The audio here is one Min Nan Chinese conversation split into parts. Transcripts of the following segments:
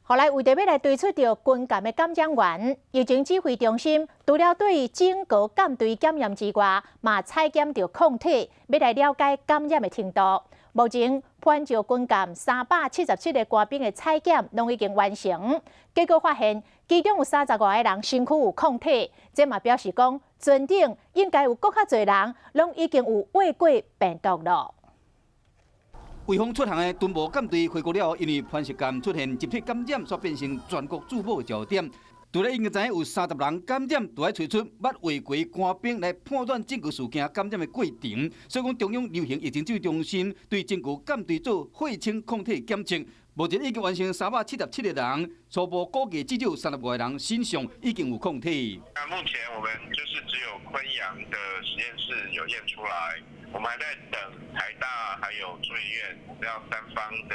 後來為著欲來追出著軍艦的感染源，疫情指揮中心除了對整個艦隊檢驗之外，嘛採檢著抗體，欲來了解感染的程度。目前潘石軍艦377個官兵的採檢攏已經完成，結果發現其中有35個人身軀有抗體，這嘛表示講，船頂應該有閣較濟人攏已經有穢過病毒囉。威風出航的敦睦艦隊回國了後，因為磐石艦出現集體感染，煞變成全國矚目的焦點。除了已經知影有30人感染，就愛揣出捌穢過官兵來判斷整個事件感染的過程。所以講，中央流行疫情指揮中心對整個艦隊做血清抗體檢測，目前已經完成377個人，初步估計至少35個人身上已經有抗體。那目前我們就是只有昆陽的實驗室有驗出來。我們還在等台大還有中研院，我們要三方的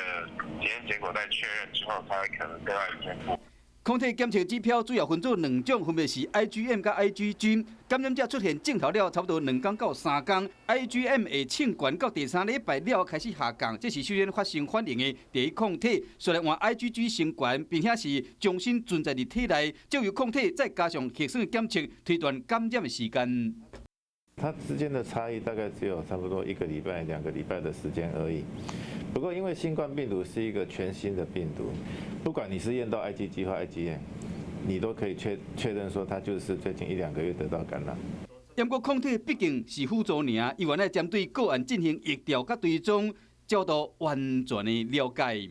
檢驗結果再確認之後，才可能對外宣布。抗體檢測指標主要分做兩種，分別是 IgM 佮 IgG。感染者出現症頭了，差不多2天到3天，IgM 會衝懸到第三禮拜了開始下降，這是首先發生反應的第一抗體。煞來換 IgG 升懸，並且是終身存在佇體內，藉由抗體再加上核酸的檢測，推斷感染的時間。它之間的差異大概只有差不多一個禮拜、2個禮拜的時間而已。不過，因為新冠病毒是一個全新的病毒，不管你是驗到 IgG 或 IgM，你都可以確認說它就是最近一兩個月得到感染。不過抗體畢竟是輔助爾，依然愛針對個案進行疫調佮追蹤，才有完全的了解。